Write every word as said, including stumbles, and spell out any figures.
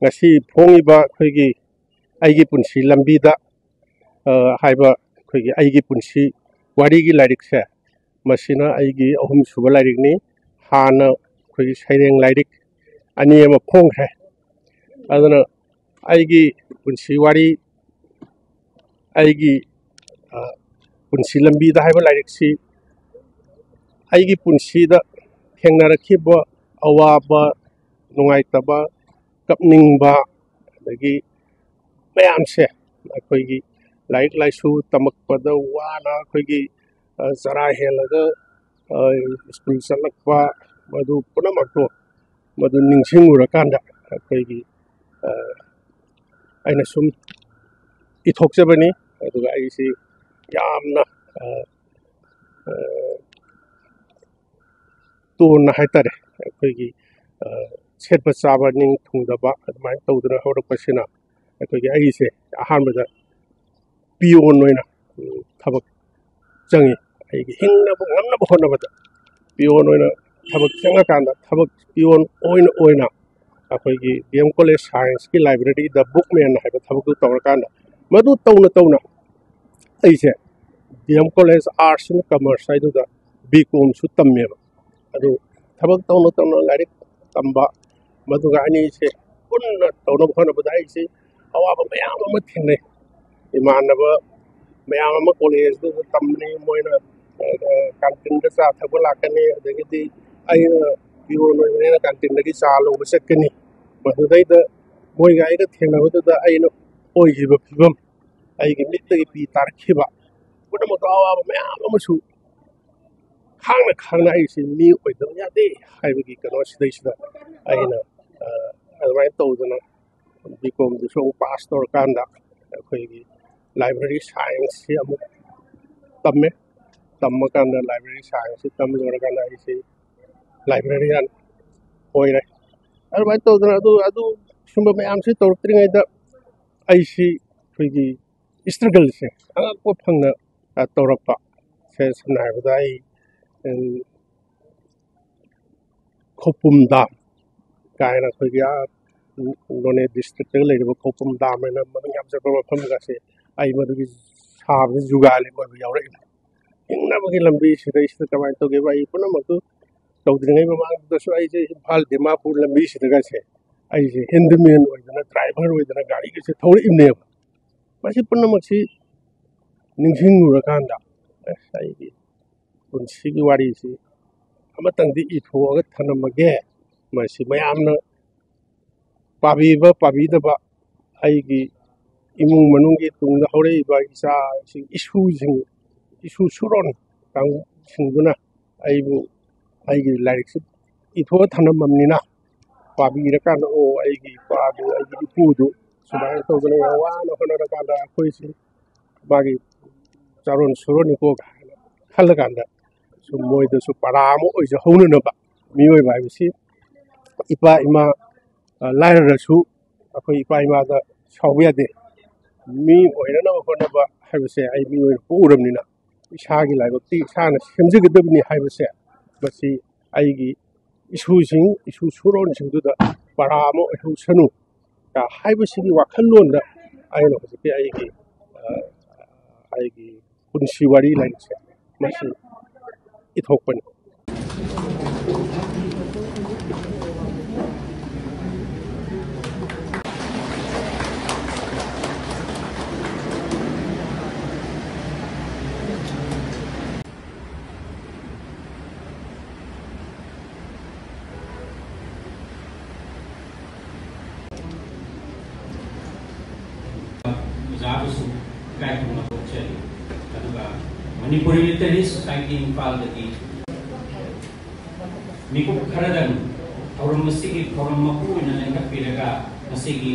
ꯉꯁꯤ ꯐꯣꯡꯉꯤꯕ ꯑꯩꯈꯣꯏꯒꯤ ꯑꯩꯒꯤ ꯄꯨꯟꯁꯤ ꯂꯝꯕꯤꯗ, ꯑ, ꯍꯥꯏꯕ ꯑꯩꯈꯣꯏꯒꯤ ꯑꯩꯒꯤ ꯄꯨꯟꯁꯤ ꯋꯥꯔꯤꯒꯤ ꯂꯥꯏꯔꯤꯛꯁꯦ, ꯃꯁꯤꯅ ꯑꯩꯒꯤ ꯑꯍꯨꯝꯁꯨꯕ ꯂꯥꯏꯔꯤꯛꯅꯤ꯫ ꯍꯥꯟꯅ ꯑꯩꯈꯣꯏꯒꯤ ꯁꯩꯔꯦꯡ ꯂꯥꯏꯔꯤꯛ ꯑꯅꯤ ꯑꯃ ꯐꯣꯡꯈ꯭ꯔꯦ꯫ ꯑꯗꯨꯅ ꯑꯩꯒꯤ ꯄꯨꯟꯁꯤ ꯋꯥꯔꯤ, ꯑꯩꯒꯤ, ꯑ, ꯄꯨꯟꯁꯤ ꯂꯝꯕꯤꯗ ꯍꯥꯏꯕ ꯂꯥꯏꯔꯤꯛꯁꯤ ꯑꯩꯒꯤ ꯄꯨꯟꯁꯤꯗ ꯊꯦꯡꯅꯔꯛꯈꯤꯕ ꯑꯋꯥꯕ, ꯅꯨꯡꯉꯥꯏꯇꯕ, ꯀꯞꯅꯤꯡꯕ, ꯑꯗꯒꯤ ꯃꯌꯥꯝꯁꯦ, ꯑꯩꯈꯣꯏꯒꯤ ꯂꯥꯏꯔꯤꯛ ꯂꯥꯏꯁꯨ ꯇꯝꯃꯛꯄꯗ ꯋꯥꯅ ꯑꯩꯈꯣꯏꯒꯤ, ꯑ, ꯆꯔꯥ ꯍꯦꯜꯂꯒ, ꯑ, ꯁ꯭ꯀꯨꯜ ꯆꯠꯂꯛꯄ, ꯃꯗꯨ ꯄꯨꯝꯅꯃꯛꯇꯣ, ꯃꯗꯨ ꯅꯤꯡꯁꯤꯡꯉꯨꯔꯀꯥꯟꯗ ꯑꯩꯈꯣꯏꯒꯤ, ꯑ, ꯑꯩꯅ ꯁꯨꯝ ꯏꯊꯣꯛꯆꯕꯅꯤ꯫ ꯑꯗꯨꯒ ꯑꯩꯁꯤ ꯌꯥꯝꯅ, ꯑ, ꯑ, ꯇꯣꯟꯅ ꯍꯥꯏꯇꯥꯔꯦ, ꯑꯩꯈꯣꯏꯒꯤ, ꯑ, ꯁꯦꯠꯄ ꯆꯥꯕ ꯅꯤꯡ ꯊꯨꯡꯗꯕ ꯑꯗꯨꯃꯥꯏꯅ ꯇꯧꯗꯅ ꯍꯧꯔꯛꯄꯁꯤꯅ ꯑꯩꯈꯣꯏꯒꯤ ꯑꯩꯁꯦ ꯑꯍꯥꯟꯕꯗ ꯄꯤꯌꯣꯟ ꯑꯣꯏꯅ, ꯎꯝ, ꯊꯕꯛ ꯆꯪꯉꯤ꯫ ꯑꯩꯒꯤ ꯍꯤꯡꯅꯕ ꯉꯝꯅꯕ ꯍꯣꯠꯅꯕꯗ ꯄꯤꯌꯣꯟ ꯑꯣꯏꯅ ꯊꯕꯛ ꯆꯪꯉꯀꯥꯟꯗ, ꯊꯕꯛ ꯄꯤꯌꯣꯟ ꯑꯣꯏꯅ ꯑꯣꯏꯅ ꯑꯩꯈꯣꯏꯒꯤ ꯗꯤ ꯑꯦꯝ ꯀꯣꯂꯦꯖ ꯁꯥꯏꯟꯁꯀꯤ ꯂꯥꯏꯕ꯭ꯔꯦꯔꯤꯗ ꯕꯨꯛꯃꯦꯟ ꯍꯥꯏꯕ ꯊꯕꯛꯇꯨ ꯇꯧꯔꯀꯥꯟꯗ, ꯃꯗꯨ ꯇꯧꯅ ꯇꯧꯅ ꯑꯩꯁꯦ D M college arts and commerce ꯍꯥꯏꯗꯨꯗ ꯕꯤ ꯀꯣꯝꯁꯨ ꯇꯝꯃꯦꯕ꯫ ꯑꯗꯨ ꯊꯕꯛ ꯇꯧꯅ ꯇꯧꯅ ꯂꯥꯏꯔꯤꯛ ꯇꯝꯕ, ꯃꯗꯨꯒ ꯑꯅꯤꯁꯦ ꯄꯨꯟꯅ ꯇꯧꯅꯕ ꯍꯣꯠꯅꯕꯗ ꯑꯩꯁꯦ ꯑꯋꯥꯕ ꯃꯌꯥꯝ ꯑꯃ ꯊꯦꯡꯅꯩ꯫ ꯏꯃꯥꯟꯅꯕ ꯃꯌꯥꯝ ꯑꯃ ꯀꯣꯂꯦꯖꯇꯨꯗ ꯇꯝꯕꯅꯤ, ꯃꯣꯏꯅ, ꯑ, ꯀꯥꯟꯇꯤꯟꯗ ꯆꯥ ꯊꯛꯄ ꯂꯥꯛꯀꯅꯤ, ꯑꯗꯒꯤꯗꯤ ꯑꯩꯅ ꯄꯤꯌꯣꯟ ꯑꯣꯏꯕꯅꯤꯅ ꯀꯥꯟꯇꯤꯟꯗꯒꯤ ꯆꯥ ꯂꯧꯕ ꯆꯠꯀꯅꯤ꯫ ꯃꯗꯨꯗꯩꯗ ꯃꯣꯏꯒ ꯑꯩꯒ ꯊꯦꯡꯅꯕꯗꯨꯗ ꯑꯩꯅ ꯑꯣꯏꯈꯤꯕ ꯐꯤꯕꯝ, ꯑꯩꯒꯤ ꯃꯤꯠꯇꯒꯤ ꯄꯤ ꯇꯥꯔꯛꯈꯤꯕ ꯄꯨꯝꯅꯃꯛꯇ ꯑꯋꯥꯕ ꯃꯌꯥꯝ ꯑꯃꯁꯨ ꯈꯥꯡꯅ ꯈꯥꯡꯅ ꯑꯩꯁꯤ ꯃꯤ ꯑꯣꯏꯗꯕ ꯌꯥꯗꯦ ꯍꯥꯏꯕꯒꯤ ꯀꯩꯅꯣ ꯁꯤꯗꯩꯁꯤꯗ ꯑꯩꯅ, ꯑ, ꯑꯗꯨꯃꯥꯏꯅ ꯇꯧꯗꯅ ꯕꯤ ꯀꯣꯝꯗꯨꯁꯨ ꯑꯃꯨꯛ ꯄꯥꯁ ꯇꯧꯔꯀꯥꯟꯗ ꯑꯩꯈꯣꯏꯒꯤ ꯂꯥꯏꯕ꯭ꯔꯦꯔꯤ ꯁꯥꯏꯟꯁꯁꯤ ꯑꯃꯨꯛ ꯇꯝꯃꯦ꯫ ꯇꯝꯃꯀꯥꯟꯗ ꯂꯥꯏꯕ꯭ꯔꯦꯔꯤ ꯁꯥꯏꯟꯁꯁꯤ ꯇꯝ ꯂꯣꯏꯔꯀꯥꯟꯗ ꯑꯩꯁꯤ ꯂꯥꯏꯕ꯭ꯔꯦꯔꯤꯌꯥꯟ ꯑꯣꯏꯔꯦ꯫ ꯑꯗꯨꯃꯥꯏꯅ ꯇꯧꯗꯅ ꯑꯗꯨ, ꯑꯗꯨ ꯁꯨꯝꯕ ꯃꯌꯥꯝꯁꯤ ꯇꯧꯔꯛꯇ꯭ꯔꯤꯉꯩꯗ ꯑꯩꯁꯤ ꯑꯩꯈꯣꯏꯒꯤ ꯏꯁꯇ꯭ꯔꯒꯜꯁꯦ, ꯑꯉꯛꯄ ꯐꯪꯅ, ꯑ, ꯇꯧꯔꯛꯄ꯫ ꯁꯦ-, ꯁꯝꯅ ꯍꯥꯏꯔꯕꯗ ꯑꯩ, ꯎꯝ, ꯈꯧꯄꯨꯝ ꯗꯥꯝ ꯀꯥꯏꯅ ꯑꯩꯈꯣꯏꯒꯤ, ꯑꯥ, ꯅꯣꯅꯦ ꯗꯤꯁꯇ꯭ꯔꯤꯛꯇꯒ ꯂꯩꯔꯤꯕ ꯈꯧꯄꯨꯝ ꯗꯥꯝ ꯍꯥꯏꯅ ꯃꯃꯤꯡ ꯌꯥꯝ ꯆꯠꯄ ꯃꯐꯝꯒꯁꯦ ꯑꯩ ꯃꯗꯨꯒꯤ ꯁꯥꯕꯗ ꯖꯨꯒꯥꯂꯤ ꯑꯣꯏꯕ ꯌꯥꯎꯔꯛꯏ꯫ ꯍꯤꯡꯅꯕꯒꯤ ꯂꯝꯕꯤꯁꯤꯗꯩꯁꯤꯗ ꯀꯃꯥꯏꯅ ꯇꯧꯒꯦꯕ? ꯑꯩ ꯄꯨꯝꯅꯃꯛꯇꯨ ꯇꯧꯗ꯭ꯔꯤꯉꯩ ꯃꯃꯥꯡꯗꯁꯨ ꯑꯩꯁꯦ ꯏꯝꯐꯥꯜ ꯗꯤꯃꯥꯄꯨꯔ ꯂꯝꯕꯤꯁꯤꯗꯒꯁꯦ ꯑꯩꯁꯦ ꯍꯦꯟꯗꯤꯃꯦꯟ ꯑꯣꯏꯗꯅ, ꯗ꯭ꯔꯥꯏꯚꯔ ꯑꯣꯏꯗꯅ ꯒꯥꯔꯤꯒꯁꯦ ꯊꯧꯔꯛꯏꯕꯅꯦꯕ꯫ ꯃꯁꯤ ꯄꯨꯝꯅꯃꯛꯁꯤ ꯅꯤꯡꯁꯤꯡꯂꯨꯔꯀꯥꯟꯗ, ꯑꯁ, ꯑꯩꯒꯤ ꯄꯨꯟꯁꯤꯒꯤ ꯋꯥꯔꯤꯁꯤ ꯑꯃꯇꯪꯗꯤ ꯏꯊꯣꯛꯑꯒ ꯊꯝꯂꯝꯃꯒꯦ꯫ ꯃꯁꯤ ꯃꯌꯥꯝꯅ ꯄꯥꯕꯤꯕ ꯄꯥꯕꯤꯗꯕ, ꯑꯩꯒꯤ ꯏꯃꯨꯡ ꯃꯅꯨꯡꯒꯤ ꯇꯨꯡꯗ ꯍꯧꯔꯛꯏꯕ ꯏꯆꯥꯁꯤꯡ, ꯏꯁꯨꯁꯤꯡ, ꯏꯁꯨ ꯁꯨꯔꯣꯟ ꯀꯥꯡꯕꯨꯁꯤꯡꯗꯨꯅ ꯑꯩꯕꯨ, ꯑꯩꯒꯤ ꯂꯥꯏꯔꯤꯛꯁꯤ ꯏꯊꯣꯛꯑ ꯊꯝꯂꯝꯃꯕꯅꯤꯅ, ꯄꯥꯕꯤꯔꯀꯥꯟꯗ, "ꯑꯣ, ꯑꯩꯒꯤ ꯏꯄꯥꯗꯨ, ꯑꯩꯒꯤ ꯏꯄꯨꯗꯨ ꯁꯨꯃꯥꯏꯅ ꯇꯧꯗꯅ ꯌꯥꯝ ꯋꯥꯅ ꯍꯣꯠꯅꯔꯀꯥꯟꯗ ꯑꯩꯈꯣꯏꯁꯤ ꯃꯥꯒꯤ ꯆꯥꯔꯣꯟ ꯁꯨꯔꯣꯟꯅꯤꯀꯣ" ꯀꯥꯏꯅ ꯈꯜꯂꯀꯥꯟꯗ, ꯁꯨꯝ ꯃꯣꯏꯗꯁꯨ ꯄꯔꯥ ꯑꯃ ꯑꯣꯏꯖꯍꯧꯅꯅꯕ, ꯃꯤꯑꯣꯏꯕ ꯍꯥꯏꯕꯁꯤ ꯏꯄꯥ ꯏꯃꯥ, ꯑ, ꯂꯥꯏꯔꯔꯁꯨ ꯑꯩꯈꯣꯏ ꯏꯄꯥ ꯏꯃꯥꯗ ꯁꯥꯎꯕ ꯌꯥꯗꯦ꯫ ꯃꯤ ꯑꯣꯏꯅꯅꯕ ꯍꯣꯠꯅꯕ ꯍꯥꯏꯕꯁꯦ ꯑꯩ ꯃꯤ ꯑꯣꯏꯅ ꯄꯣꯛꯎꯔꯕꯅꯤꯅ, ꯏꯁꯥꯒꯤ ꯂꯥꯏꯕꯛꯇꯤ ꯏꯁꯥꯅ ꯁꯦꯝꯖꯒꯗꯕꯅꯤ ꯍꯥꯏꯕꯁꯦ, ꯃꯁꯤ ꯑꯩꯒꯤ ꯏꯁꯨꯁꯤꯡ, ꯏꯁꯨ ꯁꯨꯔꯣꯟꯁꯤꯡꯗꯨꯗ ꯄꯔꯥ ꯑꯃ ꯑꯣꯏꯍꯧꯁꯅꯨ ꯍꯥꯏꯕꯁꯤꯒꯤ ꯋꯥꯈꯜꯂꯣꯟꯗ ꯑꯩꯅ ꯍꯧꯖꯤꯛꯀꯤ ꯑꯩꯒꯤ, ꯑ, ꯑꯩꯒꯤ ꯄꯨꯟꯁꯤ ꯋꯥꯔꯤ ꯂꯥꯏꯔꯤꯛꯁꯦ ꯃꯁꯤ ꯏꯊꯣꯛꯄꯅꯤ꯫ ꯑꯣꯖꯥꯕꯨꯁꯨ ꯏꯀꯥꯏ ꯈꯨꯝꯅꯕ ꯐꯣꯡꯗꯣꯛꯆꯔꯤ꯫ ꯑꯗꯨꯒ ꯃꯅꯤꯄꯨꯔꯤ ꯂꯤꯇꯔꯦꯔꯤ ꯁꯣꯁꯥꯏꯇꯤ ꯏꯝꯐꯥꯜꯗꯒꯤ ꯃꯤꯀꯨꯞ ꯈꯔꯗꯪ ꯊꯧꯔꯝ ꯑꯁꯤꯒꯤ ꯊꯧꯔꯝ ꯃꯄꯨ ꯑꯣꯏꯅ ꯂꯦꯡꯈꯠꯄꯤꯔꯒ ꯉꯁꯤꯒꯤ